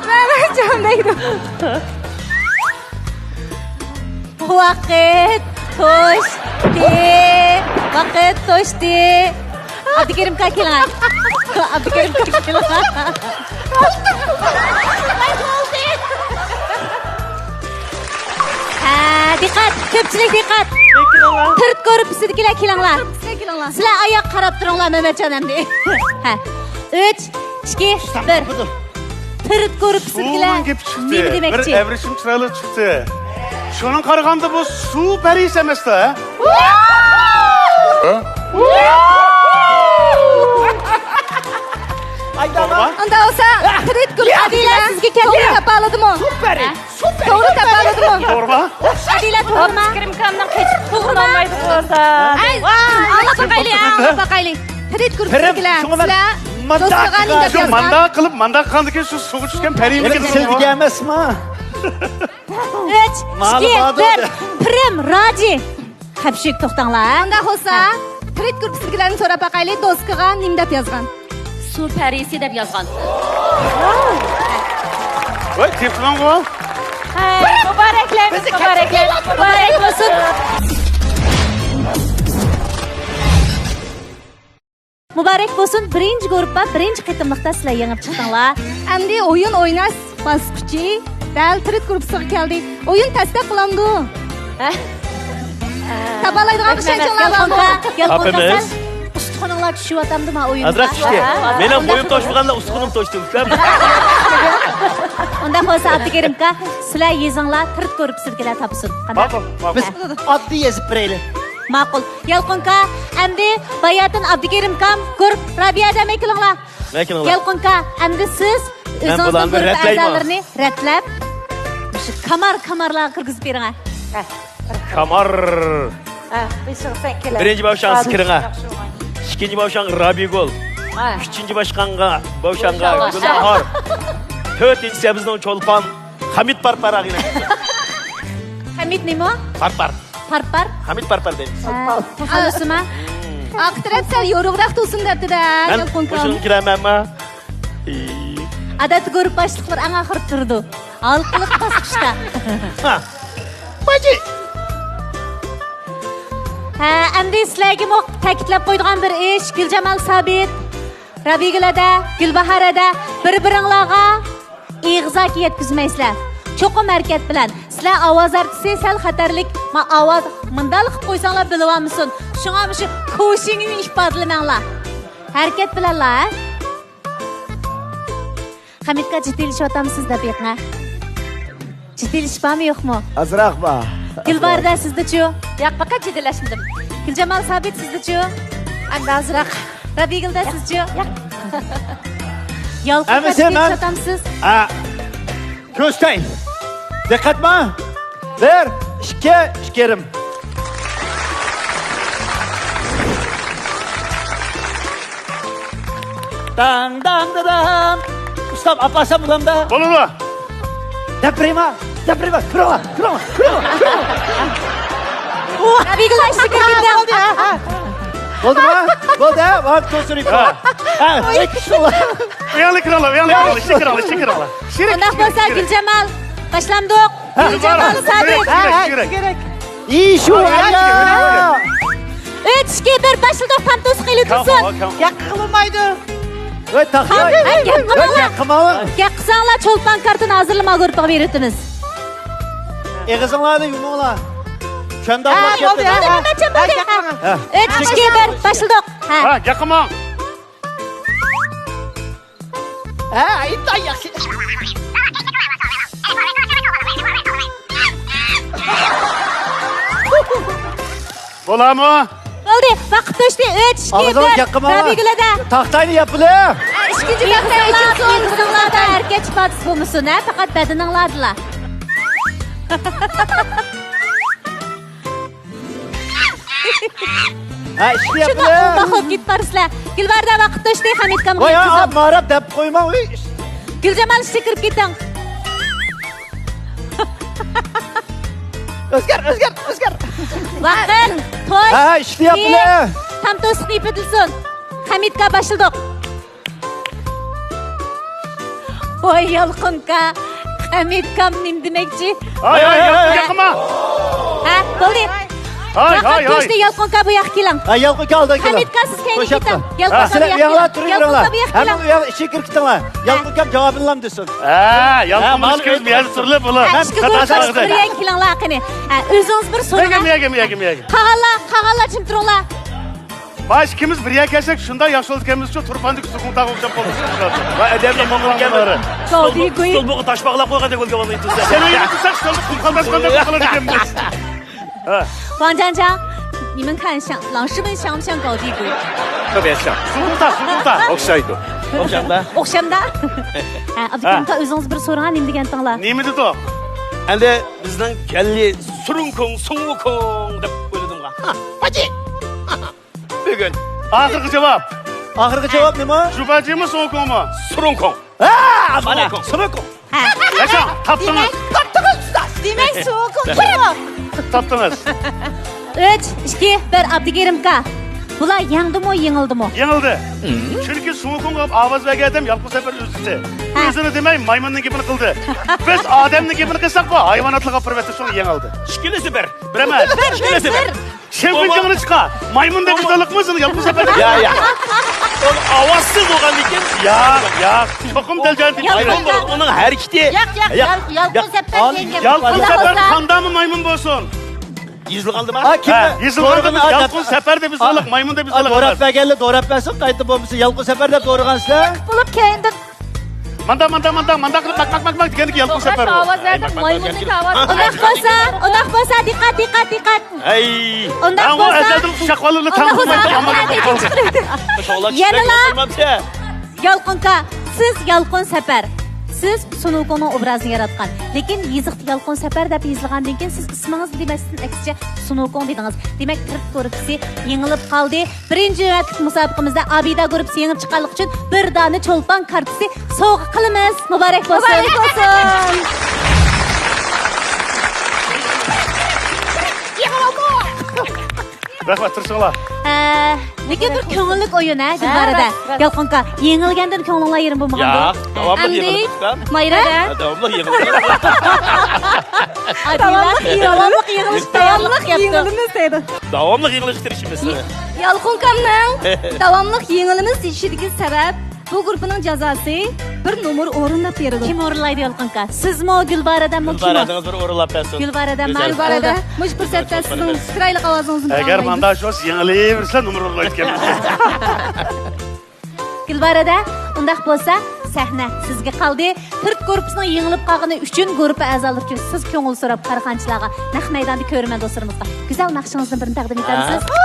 مەمەتجان دەيدۇ. ۋاقىت توشتى. ۋاقىت توشتى. ئابدۇكېرىم ئاكا كېلىڭە. ئابدۇكېرىم ئاكا كېلىڭە. ھە، دىققەت، كۆپچىلىك دىققەت. تىرت گۇرۇپپىسىدىكىلەر كېلىڭلار. سىلەر ئاياققا قاراپ تۇرۇڭلار، مەمەتجان ئەمدى. ھە. ئۈچ، ئىككى، بىر. تىرت گۇرۇپپىسىدىكىلەر نېمە دېمەكچى؟ بىر ئەۋرىشىم چىرايلىق چىقتى. شۇنىڭغا قارىغاندا بۇ سۇ پەرىسى ئەمەس-دە، ھە؟ ئايداما. ئۇنداق بولسا، تىرت گۇرۇپپىسىدىكىلەر سىزگە كەلدى. توغرا تاپالىدىمۇ؟ سۇ پەرى. توغرا تاپالىدىمۇ؟ توغرىما؟ ئادىلە، توغرىما؟ كىرىمكامنىڭ قېچىپ تۇغۇلمايدۇ بولسا. ئەي، ئاڭلاپ باقايلى، ئاڭلاپ باقايلى. تىرت گۇرۇپپىسىدىكىلەر، سىلەر دوستلۇققا نېمە دەپ يازغان؟ مانداق قىلىپ، مانداق قىلىپ، مانداق قىلغاندىكىن شۇ سۇغا چۈشكەن پەرىمىز سىلىگە ئەمەسما؟ ئۈچ، ئىككى، بىر. پىرىم، راجى. خەپشۈك، توختاڭلار. ئۇنداق بولسا، تىرىت گۇرۇپپىسىدىكىلەرنى سوراپ باقايلى، دوسكىغا نېمە دەپ يازغان؟ سۇ پەرىسى دەپ يازغان. ۋاي، تېپىلامغۇ؟ ھەي، مۇبارەكلەيمىز، مۇبارەكلەيمىز، مۇبارەك بولسۇن. مۇبارەك بولسۇن، بىرىنچى گۇرۇپپا، بىرىنچى قېتىملىقتا سىلەر يېڭىپ چىقتىڭلار. ئەمدى ئويۇن ئويناش باسقۇچى دەل تىرىت گۇرۇپپىسىغا كەلدى. ئويۇن تەستە قىلامدۇ؟ ھە؟ تاپالايدىغان ئىشەنچىڭلار بارمۇ؟ يالقۇنكا، يالقۇنكا، سەل ئۇستىخىنىڭلار چۈشۈۋاتامدۇ ما ئويۇنغا؟ ئازراق چۈشتى. مېنىڭ بويۇم توشمىغاندا ئۇستىخىنىم توشتى، ئۇكام. ئۇنداق بولسا، ئابدۇكېرىمكا، سىلەر يېزىڭلار، تىرىت گۇرۇپپىسىدىكىلەر تاپسۇن. قانداق؟ ماقۇل، ماقۇل. بىز ئاددىي يېزىپ بېرەيلى. ماقۇل. يالقۇنكا، ئەمدى باياتىن ئابدۇكېرىمكام، گۇرۇپ رابىيە دەمەي كېلىڭلار. مەن كېلىڭلار. يالقۇنكا، ئەمدى سىز ئۆزىڭىزنىڭ گۇرۇپ ئەزالىرىنى رەتلەپ، مۇشۇ كامار، كامارلارغا كىرگۈزۈپ بېرىڭە. كامار. ھە، بېشىغا سەن كېلە. بىرىنچى باۋشاڭ سىز كىرىڭە. ياخشى بولغان. ئىككىنچى باۋشاڭ رابىيگۈل. ھە. ئۈچىنچى باشقانغا، باۋشاڭغا گۈلباھار. تۆتىنچىسى بىزنىڭ چولپان خەمىت پارپار ئاغىنە. خەمىت نېمە؟ پارپار. پارپار؟ خەمىت پارپار دەيمىز. ھە، تەخەللۇسىما؟ ئارقا تەرەپ سەل يورۇقراق تۇرسۇن دەپتۇ-دە، يالقۇنكام. مەن قوشۇلغا كىرەمەنما؟ ئادەتتە گۇرۇپ باشلىقلىرى ئەڭ ئاخىرىدا تۇرىدۇ. ھالقىلىق باسقۇچتا. ھا. باجى. ھە، ئەمدى سىلەرگىمۇ تەكىتلەپ قويىدىغان بىر ئىش. گۈلجامال سابىت، رابىيگۈل ھەدە، گۈلباھار ھەدە، بىر-بىرىڭلارغا ئېغىزاكى يەتكۈزمەيسىلەر. چوقۇم ھەرىكەت بىلەن. سىلەر ئاۋاز ئارتىسى سەل خەتەرلىك. ما ئاۋاز مۇنداقلا قىلىپ قويساڭلار بىلىۋالمىسۇن. شۇڭا مۇشۇ كوشىڭنى ئىپادىلىمەڭلار. ھەرىكەت بىلەنلا، ھە؟ خەمىتكا جىددىيلىشىۋاتامسىز دەپ بېقىڭە. جىددىيلىشىش بارمۇ يوقمۇ؟ ئازراق بار. گۈلباردا سىزدىچۇ؟ ياق، پەقەت جىددىيلەشمىدىم. گۈلجامال سابىت سىزدىچۇ؟ ئەمدى ئازراق. رابىيگۈلدە سىزچۇ؟ ياق. يالقۇن ئەمىسە مەن جىددىيلىشىۋاتامسىز؟ ئا، كۆرسىتەي. دىققەتمۇ؟ بىر، ئىككى، ئىككى يېرىم. داڭ، داڭ، دادام. ئۇستام، ئاپارسام بولامدا؟ بولىدۇ. دەپ بېرەيما؟ دەپ بېرەيما؟ كىرىڭلار، كىرىڭلار، كىرىڭلار، كىرىڭلار. بولدىما؟ بولدى، ھە؟ ۋاقىت توسۇرۇپ. ھە. ھە، ئىككى ئۇياقلىق كىرىڭلار، ئۇياقلىق كىرىڭلار، ئىچكە كىرىڭلار، ئىچكە كىرىڭلار. شېرىك، ئۇنداق بولسا، شېرىك. گۈلجامال، باشلامدۇق. ھە، گۈلجامال، بار. سابىت. شېرىك، شېرىك. ئىشۇ. ئۈچ، ئىككى، بىر، باشلىدۇق، تام توسۇق ئېلىۋېتىلسۇن. ياق قىلمايدۇ. ۋاي، تاختا. ھە، گەپ قىلماڭلار. ۋاي، گەپ قىلماڭلار. گەپ قىلساڭلار، چولپان كارتىنى ھازىرلىما گۇرۇپپىغا بېرىۋېتىمىز. ئېغىزىڭلارنى يۇمۇڭلار. چۈشەندىڭلار؟ ھە، بولدى، ھە، ھە. ھە. ئۈچ، ئىككى، بىر، باشلىدۇق. ھە. ھە، گەپ قىلماڭ. ھە، ئىنتايىن ياخشى. بولامۇ؟ بولدى، ۋاقىت توشتى. ئۈچ، ئىككى، بىر. ئاغزىڭنى ياپقىما. رابىگۈل ھەدە. تاختاينى ياپقىلى. ئىككىنچى تاختاينى ئېچىلسۇن. ئېغىزىڭلاردا ھەرىكەت ئىپادىسى بولمىسۇن، ھە؟ پەقەت بەدىنىڭلاردىلا. ھە، ئىشنى ياپقىلى. شۇنداق ئوماق بولۇپ كېتىپ بارىسىلەر. گۈلباردا ۋاقىت توشتى، خەمىتكامغا يېتىپ بارسام. ۋاي، ھە، ماراپ دەپ قويماڭ، ۋىي. گۈلجامال، ئىشتىن كىرىپ كېتىڭ. ئۆزگەر، ئۆزگەر، ئۆزگەر. ۋاقىت، توش. ھە، ئىشنى ياپقىلى. تام توسۇقنى يېپىۋېتىلسۇن. خەمىتكا باشلىدۇق. ۋاي يالقۇنكا، خەمىتكام نېمە دېمەكچى؟ ھاي، ھاي، يالقۇنكا قىلما. ھە، بولدى. ھاي، ھاي، ھاي. توشتى، يالقۇنكا بۇ ياققا كېلىڭ. ھە، يالقۇنكا ئالدىغا كېلىڭ. خەمىتكا سىز كەينىگە كېتىڭ. يالقۇنكا بۇ ياققا كېلىڭ. يالقۇنكا بۇ ياققا كېلىڭ. ھەممە ئىچىگە كىرىپ كېتىڭلار. يالقۇنكام جاۋابىنى ئالامدۇ دېسۇن. ھە، يالقۇن بىلەن ئىككىمىز بىر يەردە تۇرۇلۇپ بولۇر. ھە، ئىككى گۇرۇپپا بىر يەرگە كېلىڭلار قېنى. ھە، ئۆزىڭىز بىر سورىڭ. مەگە، مەگە، مەگە، مەگە. قالغانلار، قالغانلار جىم تۇرۇڭلار. باش ئىككىمىز بىر يەرگە كەلسەك شۇنداق ياخشى بولىدىكەنمىزچۇ، تۇرپاندىكى سۇخۇڭتاغا ئوخشاپ قالدۇق. ۋاي ئادەمنى ماڭغان. ستولمۇغا تاش باغلاپ قويغاندەك بولغان. سەن ئۇ يەردە تۇرساڭ ستولمۇ قۇمغا باسقاندەك قىلىدىكەنمىز. ھە. ۋاڭجاڭجاڭ، نېمىڭ كانشاڭ، لاڭشىمىن شاڭشاڭ گاۋدىگۇي. تۆبە يەشاڭ. سۇخۇڭتا، سۇخۇڭتا. ئوخشايدۇ. ئوخشامدا؟ ئوخشامدا؟ ھە، ئابدۇكېرىمكا، ئۆزىڭىز بىر سورىغان، نېمە دېگەنتىڭلار؟ نېمە دېدۇق؟ ئەندى بىزنىڭ گەللى سۇرۇڭكوڭ، سۇڭۋۇكوڭ دەپ ئويلىدىمغا. ھا، باجى! بۈگۈن. ئاخىرقى جاۋاب. ئاخىرقى جاۋاب نېمە؟ جۇباجىمۇ سۇڭكوڭمۇ؟ سۇرۇڭكوڭ. ھە، مانا، سۇرۇڭكوڭ. سۇرۇڭكوڭ. ھە. ياشاڭ، تاپتىڭىز. دېمەك، سۇنۇكۇڭ كىمۇ؟ تاپتىڭىز. ئۈچ، ئىككى، بىر، ئابدۇكېرىمكا. بۇلار يەڭدىمۇ، يېڭىلدىمۇ؟ يېڭىلدى. چۈنكى سۇنۇكۇڭغا ئاۋاز بەرگەن ئادەم يالقۇن سەپەر ئۆزى. ھە. ئۆزىنى دېمەي، مايمۇننىڭ گېپىنى قىلدى. بىز ئادەمنىڭ گېپىنى قىلساق، بۇ ھايۋاناتلارغا ئاپىرىۋەتتى، شۇڭا يېڭىلدى. ئىككىلىسى بىر. بىر ئەمەس. بىر، بىر، ئىككىلىسى بىر. بىر. شېڭكۇن جېڭىنى چىقار. مايمۇن دەپ ئىزدىلىقمۇ سېنى يالقۇن سەپەر دەپ. يا، يا. ئۇ ئاۋازسىز بولغاندىكىن. يا، يا. چوقۇم دەلجان دېيىش. مايمۇن بولىدۇ. ئۇنىڭ ھەرىكىتى. ياق، ياق، ياق، يال-، يالقۇن سەپەر دېگەن گەپ. يالقۇن سەپەر قانداقمۇ مايمۇن بولسۇن؟ يېزىلغاندىمۇ؟ ھە، يېزىلغاندا يالقۇن سەپەر دەپ ئىزدىلىق، مايمۇن دەپ ئىزدىلىق. دوراپ بەرگەنلەر دوراپ بەرسۇن، قايتا بولمىسا يالقۇن سەپەر دەپ دورىغانسىلەر. بولۇپ كەينىدىن ماندا، ماندا، ماندا، ماندا قىلىپ، ماك، ماك، ماك، ماك دېگەندىكى يالقۇن سەپەر ئۇ. ئاۋاز بەردىم، مايمۇندىكى ئاۋاز. ئۇنداق بولسا، ئۇنداق بولسا، دىققەت، دىققەت، دىققەت. ھەي. ئۇنداق بولسا، ئۇششاق بالىلار تاڭ ئۇنداق بولمايدۇ، بولسا، ئامما دىققەت، دىققەت، دىققەت. يەنىلا يالقۇنكا، سىز يالقۇن سەپەر. سىز سۇنۇكۇڭنىڭ ئوبرازىنى ياراتقان. لېكىن يېزىقتا يالقۇن سەپەر دەپ يېزىلغاندىن كېيىن، سىز ئىسمىڭىزنى دېمەستىن، ئەكسىچە سۇنۇكۇڭ دېدىڭىز. دېمەك، تىرت گۇرۇپپىسى يېڭىلىپ قالدى. بىرىنچى نۆۋەتلىك مۇسابىقىمىزدە ئابىدە گۇرۇپپىسى يېڭىپ چىققانلىقى ئۈچۈن بىر دانە چولپان كارتىسى سوۋغا قىلىمىز. مۇبارەك بولسۇن! مۇبارەك بولسۇن! رەھمەت، تۇرسۇڭلار. ھە، لېكىن بىر كۆڭۈللۈك ئويۇن، ھە، دىلبارەدە. ھە، راست، راست. يالقۇنكا، يېڭىلگەندىن كۆڭلۈڭلار يېرىم بولمىغاندۇ؟ ياق، داۋاملىق ئەمدى يېڭىلىپ چىقىمىز. مايرا؟ ھە، داۋاملىق يېڭىلىپ. داۋاملىق يېڭىلىمىز، داۋاملىق يېڭىلىمىز دەيدۇ. داۋاملىق يېڭىلىشكە تىرىشىمىز. يالقۇنكامنىڭ داۋاملىق يېڭىلىمىز دېيىشىدىكى سەۋەب، بۇ گۇرۇپپىنىڭ جازاسى بىر نومۇر ئورۇنلاپ بېرىدۇ. كىم ئورۇنلايدۇ يالقۇنكا؟ سىزمۇ، گۈلبارەدەممۇ، كىمۇ؟ گۈلبارەدىڭىز بىر ئورۇنلاپ بەرسۇن. گۈلبارەدە، گۈزەل. مەن. گۈلبارەدە، مۇشۇ پۇرسەتتە سىزنىڭ چىرايلىق ئاۋازىڭىزنى ئەگەر مۇنداق بولسا، يېڭىلىۋېرسىلەر، نومۇر ئورۇنلايدىكەنمىز. گۈلبارەدە، ئۇنداق بولسا، سەھنە سىزگە قالدى. تىرت گۇرۇپپىسىنىڭ يېڭىلىپ قالغىنى ئۈچۈن گۇرۇپپا ئەزالىرى ئۈچۈن سىز كۆڭۈل سوراپ، كارخانىچىلارغا، نەق مەيداندا كۆرۈرمەن دوستلىرىمىزغا گۈزەل ناخشىڭىزدىن بىرنى تەقدىم ئېتەمسىز؟ ھە.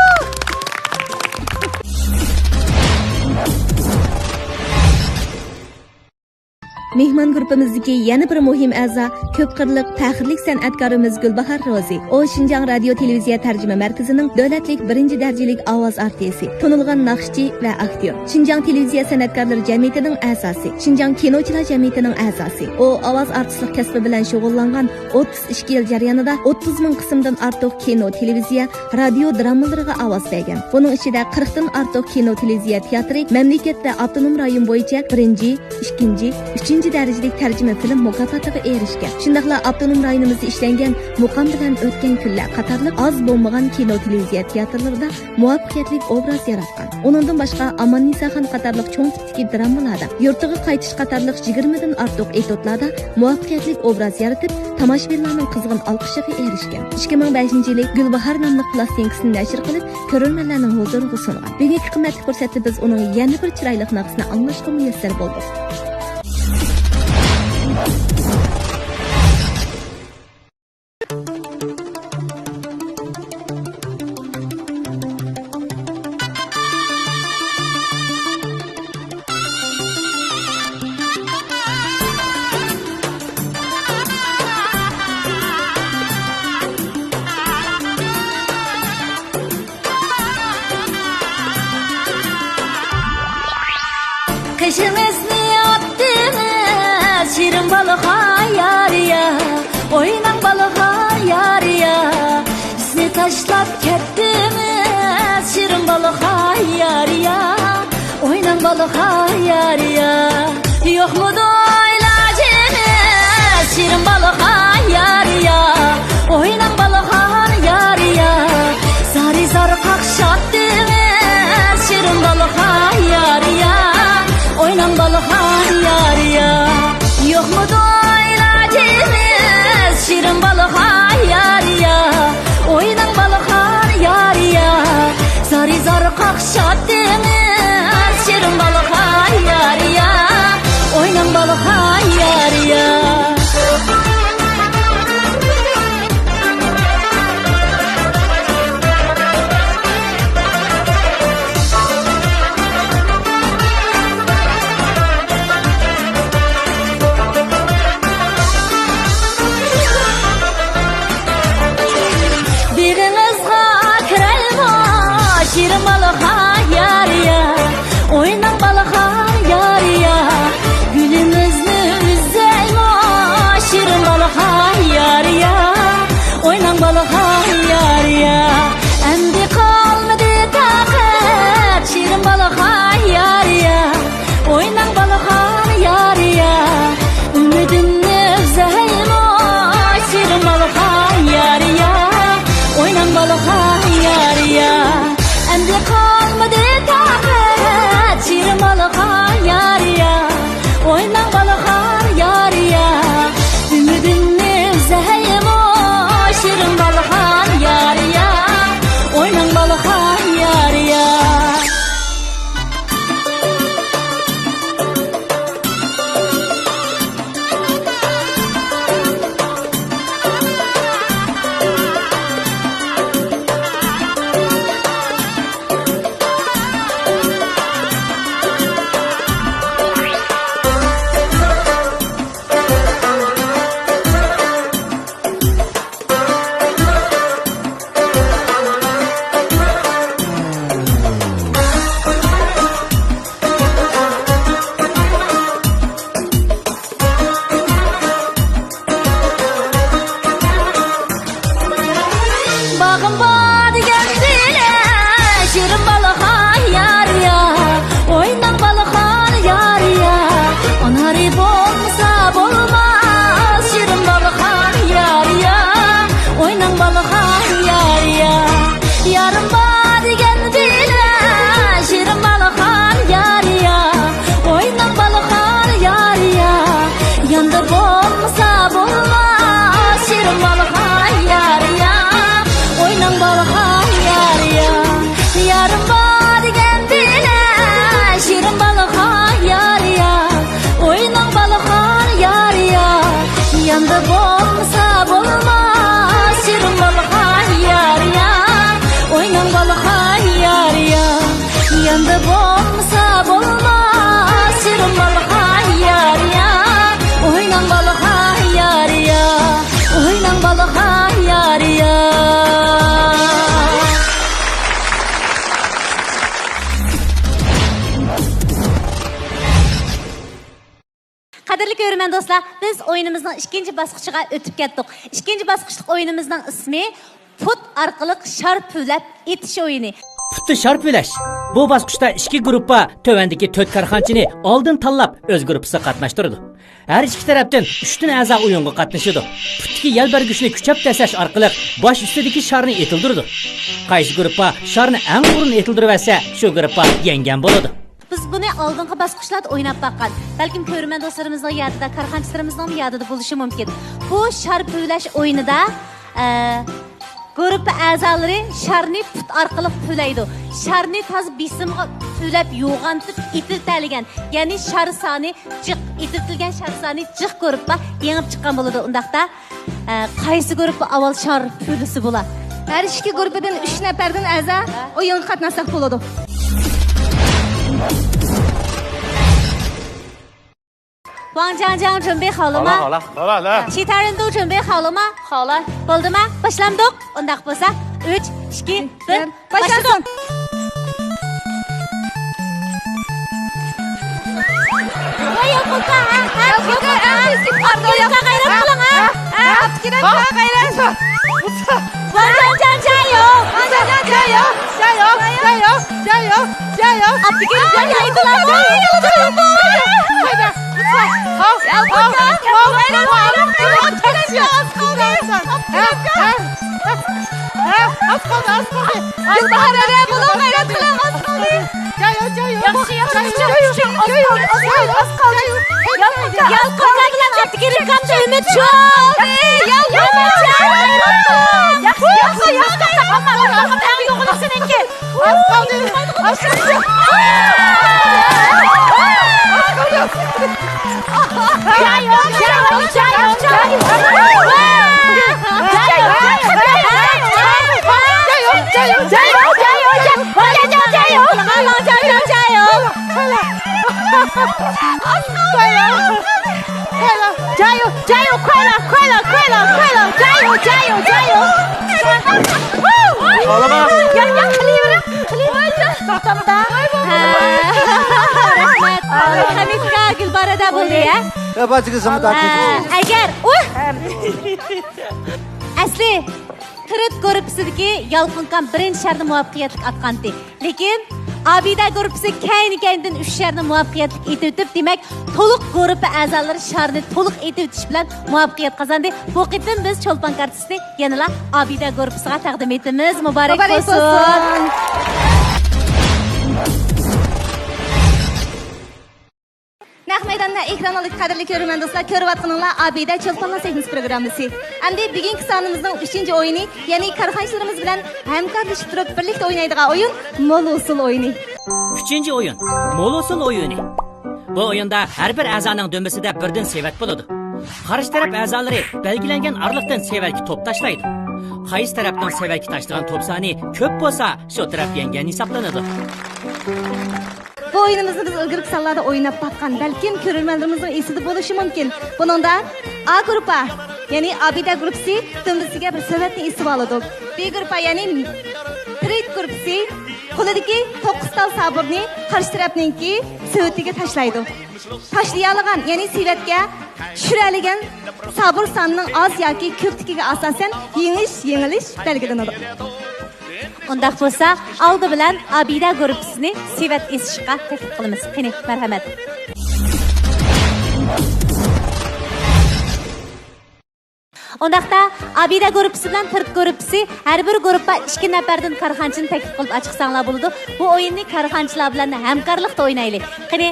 مېھمان گۇرۇپپىمىزدىكى يەنە بىر مۇھىم ئەزا، كۆپ قىرلىق، پەخىرلىك سەنئەتكارىمىز گۈلباھار روزى. ئۇ شىنجاڭ رادىيو تېلېۋىزىيە تەرجىمە مەركىزىنىڭ دۆلەتلىك بىرىنچى دەرىجىلىك ئاۋاز ئارتىسى، تونۇلغان ناخشىچى ۋە ئاكتيور، شىنجاڭ تېلېۋىزىيە سەنئەتكارلىرى جەمئىيىتىنىڭ ئەزاسى، شىنجاڭ كىنوچىلار جەمئىيىتىنىڭ ئەزاسى. ئۇ ئاۋاز ئارتىسلىق كەسپى بىلەن شۇغۇللانغان ئوتتۇز ئىككى يىل جەريانىدا ئوتتۇز مىڭ قىسىمدىن ئارتۇق كىنو، تېلېۋىزىيە، رادىيو درامىلىرىغا ئاۋاز بەرگەن. بۇنىڭ ئىچىدە قىرىقتىن ئارتۇق كىنو، تېلېۋىزىيە تىياتىرى، مەملىكەت ۋە ئاپتونوم رايون بويىچە بىرىنچى، ئىككىنچى، ئۈچىنچى دەرىجىلىك تەرجىمە فىلىم مۇكاپاتىغا ئېرىشكەن. شۇنداقلا ئاپتونوم رايونىمىزدا ئىشلەنگەن مۇقام بىلەن ئۆتكەن كۈنلەر قاتارلىق ئاز بولمىغان كىنو، تېلېۋىزىيە تىياتىرلىرىدا مۇۋەپپەقىيەتلىك ئوبراز ياراتقان. ئۇنىڭدىن باشقا، ئاماننىساخان قاتارلىق چوڭ تىپتىكى درامىلاردا، يۇرتىغا قايتىش قاتارلىق يىگىرمىدىن ئارتۇق ئېتيۇدلاردا مۇۋەپپەقىيەتلىك ئوبراز يارىتىپ، تاماشىبىنلارنىڭ قىزغىن ئالقىشىغا ئېرىشكەن. ئىككى مىڭ بەشىنچى يىلى گۈلباھار ناملىق پىلاستىنكىسىنى نەشر قىلىپ، كۆرۈرمەنلەرنىڭ ھۇزۇرىغا سۇنغان. بۈگۈنكى قىممەتلىك پۇرسەتتە بىز ئۇنىڭ يەنە بىر چىرايلىق ناخشىسىنى ئاڭلاشقا مۇيەسسەر بولدۇق. قېشىڭىزنى ئاتتىڭىز، شېرىن بالىخان يارىيا، ئويناڭ بالىخان يارىيا. بىزنى تاشلاپ كەتتىڭىز، شېرىن بالىخان يارىيا، ئويناڭ بالىخان يارىيا. يوقمىدۇ ئىلاجىمىز، شېرىن بالىخان يارىيا، ئويناڭ بالىخان يارىيا. زارى زار قاقشاتتىڭىز، شېرىن بالىخان يارىيا، ئويناڭ بالىخان يارىيا. يوقمىدۇ ئىلاجىمىز، شېرىن بالىخان يارىيا، ئويناڭ بالىخان يارىيا. زارى زار قاقشاتتىڭىز، شېرىن بالىخان يارىيا، ئويناڭ بالىخان يارىيا. بېغىڭىزغا كىرەيمۇ، شېرىن بالىخان يارىيا، ئويناڭ قەدىرلىك كۆرۈرمەن دوستلار، بىز ئويۇنىمىزنىڭ ئىككىنچى باسقۇچىغا ئۆتۈپ كەتتۇق. ئىككىنچى باسقۇچلۇق ئويۇنىمىزنىڭ ئىسمى پۇت ئارقىلىق شار پۈۋلەپ ئېتىش ئويۇنى. پۇتتا شار پۈۋلەش. بۇ باسقۇچتا ئىككى گۇرۇپپا تۆۋەندىكى تۆت كارخانىچىنى ئالدىن تاللاپ، ئۆز گۇرۇپپىسىغا قاتناشتۇرىدۇ. ھەر ئىككى تەرەپتىن ئۈچتىن ئەزا ئويۇنغا قاتنىشىدۇ. پۇتتىكى يەل بەرگۈچنى كۈچەپ دەسسەش ئارقىلىق باش ئۈستىدىكى شارنى ئېتىلدۈرىدۇ. قايسى گۇرۇپپا شارنى ئەڭ بۇرۇن ئېتىلدۈرۈۋەتسە، شۇ گۇرۇپپا يەڭگەن بولىدۇ. بىز بۇنى ئالدىنقى باسقۇچلاردا ئويناپ باققان. بەلكىم كۆرۈرمەن دوستلىرىمىزنىڭ يادىدا، كارخانىچىلىرىمىزنىڭمۇ يادىدا بولۇشى مۇمكىن. بۇ شار پۈۋلەش ئويۇنىدا، ئە، گۇرۇپپا ئەزالىرى شارنى پۇت ئارقىلىق پۈۋلەيدۇ. شارنى تازا بېسىمغا پۈۋلەپ، يوغانتىپ ئېتىلتەلىگەن، يەنى شار سانى جىق، ئېتىلتىلگەن شار سانى جىق گۇرۇپپا يېڭىپ چىققان بولىدۇ. ئۇنداقتا، ئە، قايسى گۇرۇپپا ئاۋۋال شار پۈۋلىسە بولا؟ ھەر ئىككى گۇرۇپپىدىن ئۈچ نەپەردىن ئەزا ئويۇنغا قاتناشساق بولىدۇ. 王江江准备好了吗？好了，好了。好了，来。其他人都准备好了吗？好了。 بولدىما؟ باشلامدۇق؟ ئۇنداق بولسا، ئۈچ، ئىككى، بىر، باشلىدۇق. ۋاي، ياپونكا، ھە، ھە، ياپونكا، ھە، ياپونكا، غەيرەت قىلىڭ، ھە، ھە، ھە، غەيرەت، ھە، غەيرەت. ۋاڭ جاڭجاڭ، جايو! ۋاڭ جاڭجاڭ، جايو! جايو! جايو! جايو! جايو! ئابدۇكېرىم، جايو! ئاز قالدى، ئاز قالدى. ھە، ھە. ھە، ئاز قالدى، ئاز قالدى. گۈلباھار ھەدە بولۇڭ، غەيرەت قىلىڭ، ئاز قالدى. جايو، جايو. ياخشى، ياخشى، جايو، كۈچۈڭ، كۈچۈڭ، جايو، ئاز قالدى، ئاز قالدى. يالقۇن، يالقۇن، يالقۇن، يالقۇن. ياخشى، ياخشى، ياخشى. ئەڭ يوغىنى سېنىڭكى. ئاز قالدى، ئاز قالدى. ئاغلىما. توختامدا. ھە. رەھمەت. ھەمىدكا گۈلبارەدە بولدى، ھە؟ يا، بازىگە زىمدا ھە، كېتىپ. ئەگەر، ئۇھ! ئەسلى، تىرىت گۇرۇپپىسىدىكى يالقۇنكام بىرىنچى شارنى مۇۋەپپەقىيەتلىك ئاتقانتى. لېكىن، ئابىدە گۇرۇپپىسى كەينى-كەينىدىن ئۈچ شارنى مۇۋەپپەقىيەتلىك ئېتىۋېتىپ، دېمەك، تولۇق گۇرۇپپا ئەزالىرى شارنى تولۇق ئېتىۋېتىش بىلەن مۇۋەپپەقىيەت قازاندى. بۇ قېتىم بىز چولپان كارتىسىنى يەنىلا ئابىدە گۇرۇپپىسىغا تەقدىم ئېتىمىز. مۇبارەك بولسۇن! نەق مەيداندا ئېكران ئالدىدىكى قەدىرلىك كۆرۈرمەن دوستلار، كۆرۈۋاتقىنىڭلار ئابىدە چولپانلار سەھنىسى پروگراممىسى. ئەمدى بۈگۈنكى سانىمىزنىڭ ئۈچىنچى ئويۇنى، يەنى كارخانىچىلىرىمىز بىلەن ھەمكارلىشىپ تۇرۇپ بىرلىكتە ئوينايدىغان ئويۇن، مول ئۇسۇل ئويۇنى. ئۈچىنچى ئويۇن، مول ئۇسۇل ئويۇنى. بۇ ئويۇندا ھەر بىر ئەزانىڭ دۈمبىسىدە بىردىن سېۋەت بولىدۇ. قارشى تەرەپ ئەزالىرى بەلگىلەنگەن ئارىلىقتىن سېۋەتكە توپ تاشلايدۇ. قايسى تەرەپنىڭ سېۋەتكە تاشلىغان توپ سانى كۆپ بولسا، شۇ تەرەپ يەڭگەن ھېسابلىنىدۇ. بۇ ئويۇنىمىزنى بىز ئىلگىرىكى سانلاردا ئويناپ باققان، بەلكىم كۆرۈرمەنلىرىمىزنىڭ ئېسىدە بولۇشى مۇمكىن. بۇنىڭدا ئا گۇرۇپپا، يەنى ئابىدە گۇرۇپپىسى دۈمبىسىگە بىر سېۋەتنى ئېسىۋالىدۇ. بى گۇرۇپپا، يەنى پرىت گۇرۇپپىسى قولىدىكى توققۇز تال سابۇرنى قارشى تەرەپنىڭكى سېۋىتىگە تاشلايدۇ. تاشلىيالىغان، يەنى سېۋەتكە چۈشۈرەلىگەن سابۇر سانىنىڭ ئاز ياكى كۆپلۈكىگە ئاساسەن يېڭىش، يېڭىلىش بەلگىلىنىدۇ. ئۇنداق بولسا، ئالدى بىلەن ئابىدە گۇرۇپپىسىنى سېۋەت ئېسىشقا تەكلىپ قىلىمىز. قېنى، مەرھەمەت. ئۇنداقتا، ئابىدە گۇرۇپپىسى بىلەن پىرت گۇرۇپپىسى ھەر بىر گۇرۇپپا ئىككى نەپەردىن كارخانىچىنى تەكلىپ قىلىپ ئاچىقساڭلار بولىدۇ. بۇ ئويۇننى كارخانىچىلار بىلەن ھەمكارلىقتا ئوينايلى. قېنى.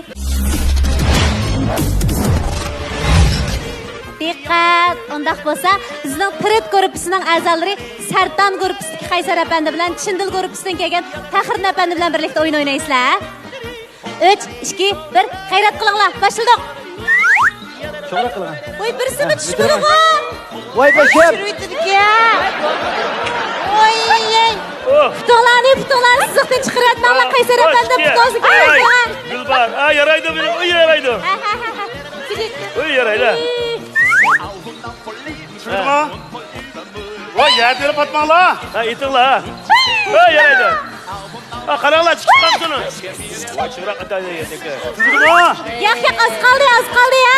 دىققەت! ئۇنداق بولسا، بىزنىڭ پىرت گۇرۇپپىسىنىڭ ئەزالىرى سەرتان گۇرۇپپىسىدىكى قەيسەر ئەپەندى بىلەن چىندىل گۇرۇپپىسىدىن كەلگەن پەخرىدىن ئەپەندى بىلەن بىرلىكتە ئويۇن ئوينايسىلەر. ئۈچ، ئىككى، بىر، غەيرەت قىلىڭلار، باشلىدۇق. شۇڭراق قىلغان. ۋاي، بىرسىمۇ چۈشمىدىغۇ. ۋاي، بېشىم. چۈشۈرۈۋېتىدىكەن. ۋاي، ئەي. ئوھ. پۇتۇڭلارنى، پۇتۇڭلارنى سىزىقتىن چىقىرىۋەتمەڭلار، قەيسەر ئەپەندى، پۇتىڭىزنى كېسىۋېتىڭلار. گۈلباھار. ئا، يارايدۇ، مېنىڭ ئۆي يارايدۇ. ھە، ھە، ھە، ھە. ئۆي يارايدۇ. ئى. چۈشۈردىمۇ؟ ۋاي، يەردە ئېلىپ ئاتماڭلار. ھە، ئېتىڭلار. ھە، يارايدۇ. ھە، قاراڭلار، چىقىپ قاپتۇ. ۋاي، چىراغ ئاتا. چۈشۈردىمۇ؟ ياق، ياق، ئاز قالدى، ئاز قالدى، ھە.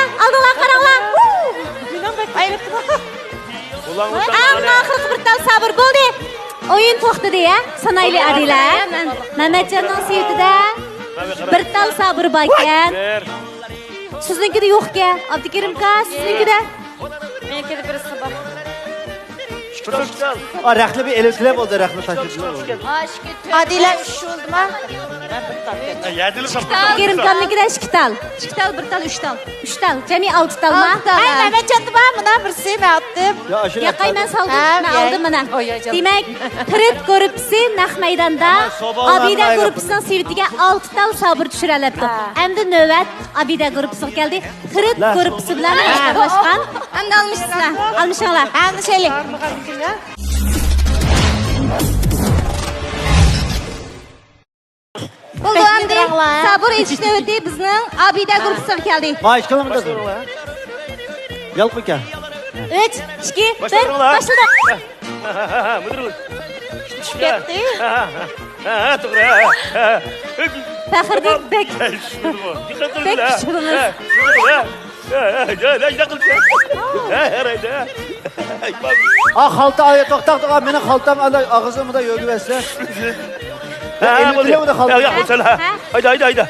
ئەڭ ئاخىرقى بىر تال سابۇر بولدى. ئويۇن توختىدى، ھە؟ سانايلى، ئادىلە. مەمەتجاننىڭ سېۋىتىدە بىر تال سابۇر باركەن. سىزنىڭكىدە يوقكەن، ئابدۇكېرىمكا، سىزنىڭكىدە؟ مېنىڭكىدە بىرسى بار. ئا، رەخنە بىر ئېلىۋېتىلە بولدى، رەخنە تاشلىدى. ئادىلە ئۈچ بولدىما؟ ئابدۇكېرىمكامنىڭكىدە ئىككى تال. ئىككى تال، بىر تال، ئۈچ تال. ئۈچ تال، جەمئىي ئالتە تالما؟ ئالتە تال، ھە. مەمەتجاندا بار، مۇنا بىرسى، مەن ئاتتىم. ياقاي، مەن سالدىم، مەن ئالدىم مانا. دېمەك، تىرىت گۇرۇپپىسى نەق مەيداندا ئابىدە گۇرۇپپىسىنىڭ سېۋىتىگە ئالتە تال سابۇر چۈشۈرەلەپتۇ. ئەمدى نۆۋەت ئابىدە گۇرۇپپىسىغا كەلدى. تىرىت گۇرۇپپىسى بىلەن ئىشقا باشلىغان. ئەمدى ئالمىشىسىلەر. ئالمىشىڭلار. ئالمىشايلى. بولدى، ئەمدى سابۇر ئېچىش نۆۋىتى بىزنىڭ ئابىدە گۇرۇپپىسىغا كەلدى. ما ئىككىلىمىدى. يالقۇكەن. ئۈچ، ئىككى، بىر، باشلىدۇق. مۇدىر. چۈشۈپ كەتتى. ھە، ھە، ھە، توغرا، ھە، ھە. فەخرىدىن بەك، بەك كۈچلۈك. ھە، ھە، ھە، ھە، ھە، ھە. ئا، خالتا، ئاي، توختا، توختا، مېنىڭ خالتام ئانداق ئاغزىمدا يۆگىۋەتسە. ھە، ھە، بولدى. ھە، ياق، بولسا، ھە. ھە؟ ھايدا، ھايدا، ھايدا.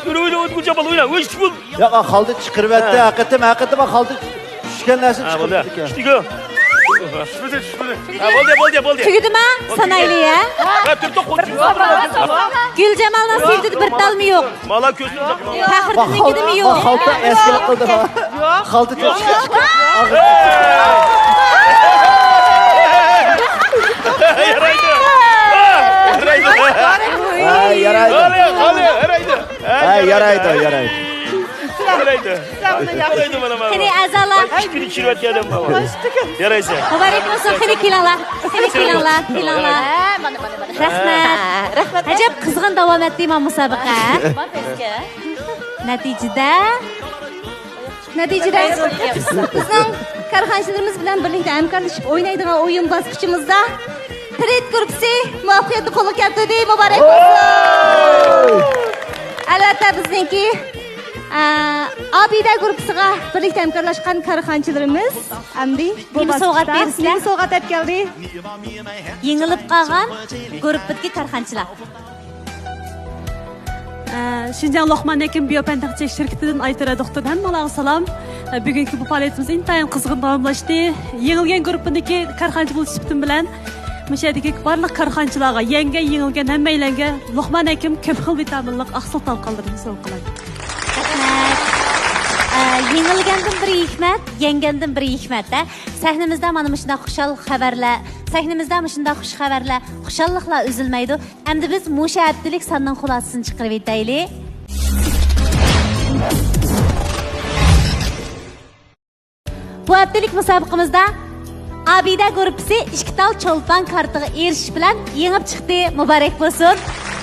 يۈرۈ، يۈرۈ، ئۆتكۈر جامال، ئوينا، ئۆي ئىشتىكى بول. ياق، خالتا چىقىرىۋەتتى، ھە. ھەقىقەتەن، ھەقىقەتەن خالتا چۈشكەن نەرسە چىقىرىۋەتتى. ھە، بولدى. ئىشتىكى. چۈشمىدى، چۈشمىدى. ھە، بولدى، بولدى، بولدى. تۈگىدىما؟ سانايلى، ھە؟ ھە، تۈرتۈك قويدى. گۈلجامالنىڭ سېۋىتىدە بىر تالمۇ يوق. مالا كۆزنى. فەخرىدىننىڭكىدىمۇ يوق. خالتا ئەسكىلىك قىلدى. خالتا چۈشكەن. يارايدۇ. يارايدۇ. ھە، يارايدۇ. ھە، يارايدۇ، يارايدۇ. يارايدۇ. يارايدۇ، مانا، مانا. قېنى، ئەزالار. ئىككىنى چۈشۈرۈۋەتكەن ئادەم بار. يارايسەن. مۇبارەك بولسۇن، قېنى كېلىڭلار. قېنى كېلىڭلار، كېلىڭلار. ھە، مانا، مانا، مانا. رەھمەت. ھە، رەھمەت. ئەجەب قىزغىن داۋام ئەتتى مانا مۇسابىقە. نەتىجىدە، نەتىجىدە بىزنىڭ كارخانىچىلىرىمىز بىلەن بىرلىكتە ھەمكارلىشىپ ئوينايدىغان ئويۇن باسقۇچىمىزدا تىرىت گۇرۇپپىسى مۇۋەپپەقىيەتنى قولغا كەلتۈردى. مۇبارەك بولسۇن! ئەلۋەتتە، بىزنىڭكى، ئە، ئابىدە گۇرۇپپىسىغا بىرلىكتە ھەمكارلاشقان كارخانىچىلىرىمىز ئەمدى بۇ باسقۇچتا نېمە سوۋغات بېرىسىلەر؟ نېمە سوۋغات ئەپ كەلدى؟ يېڭىلىپ قالغان گۇرۇپپىدىكى كارخانىچىلار. ئە، شىنجاڭ لوقمان ھېكىم بىيو پەن تەكشۈرۈش شىركىتىدىن ئايتۇرە دوختۇردىن ھەممىڭلارغا سالام. ئە، بۈگۈنكى بۇ پائالىيىتىمىز ئىنتايىن قىزغىن داۋاملاشتى. يېڭىلگەن گۇرۇپپىدىكى كارخانىچى بولۇش سۈپىتىم بىلەن مۇشۇ يەردىكى بارلىق كارخانىچىلارغا، يەڭگەن، يېڭىلگەن ھەممەيلەنگە لوقمان ھېكىم كۆپ خىل ۋىتامىنلىق ئاقسىل تالقانلىرىنى سوۋغا قىلاي. رەھمەت. ئە، يېڭىلگەندىن بىر ھېكمەت، يەڭگەندىن بىر ھېكمەت، ھە؟ سەھنىمىزدە مانا مۇشۇنداق خۇشال خەۋەرلەر، سەھنىمىزدە مۇشۇنداق خۇش خەۋەرلەر، خۇشاللىقلار ئۈزۈلمەيدۇ. ئەمدى بىز مۇشۇ ھەپتىلىك ساننىڭ خۇلاسىسىنى چىقىرىۋېتەيلى. بۇ ھەپتىلىك مۇسابىقىمىزدا ئابىدە گۇرۇپپىسى ئىككى تال چولپان كارتىغا ئېرىشىش بىلەن يېڭىپ چىقتى. مۇبارەك بولسۇن!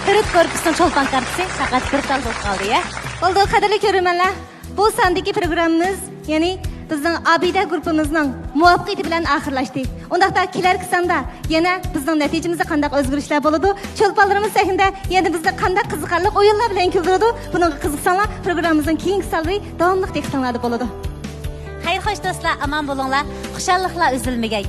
تىرىت گۇرۇپپىسىنىڭ چولپان كارتىسى پەقەت بىر تال بولۇپ قالدى، يە. بولدى، قەدىرلىك كۆرۈرمەنلەر. بۇ ساندىكى پروگراممىمىز، يەنى بىزنىڭ ئابىدە گۇرۇپپىمىزنىڭ مۇۋەپپەقىيىتى بىلەن ئاخىرلاشتى. ئۇنداقتا كېلەركى ساندا يەنە بىزنىڭ نەتىجىمىزدە قانداق ئۆزگىرىشلەر بولىدۇ؟ چولپانلىرىمىز سەھنىدە يەنە بىزنى قانداق قىزىقارلىق ئويۇنلار بىلەن كۈلدۈرىدۇ؟ بۇنىڭغا قىزىقساڭلار، پروگراممىمىزنىڭ كېيىنكى سانلىرى داۋاملىق دىققىتىڭلاردا بولىدۇ. خەير خوش دوستلار، ئامان بولۇڭلار، خۇشاللىقلار ئۈزۈلمىگەي.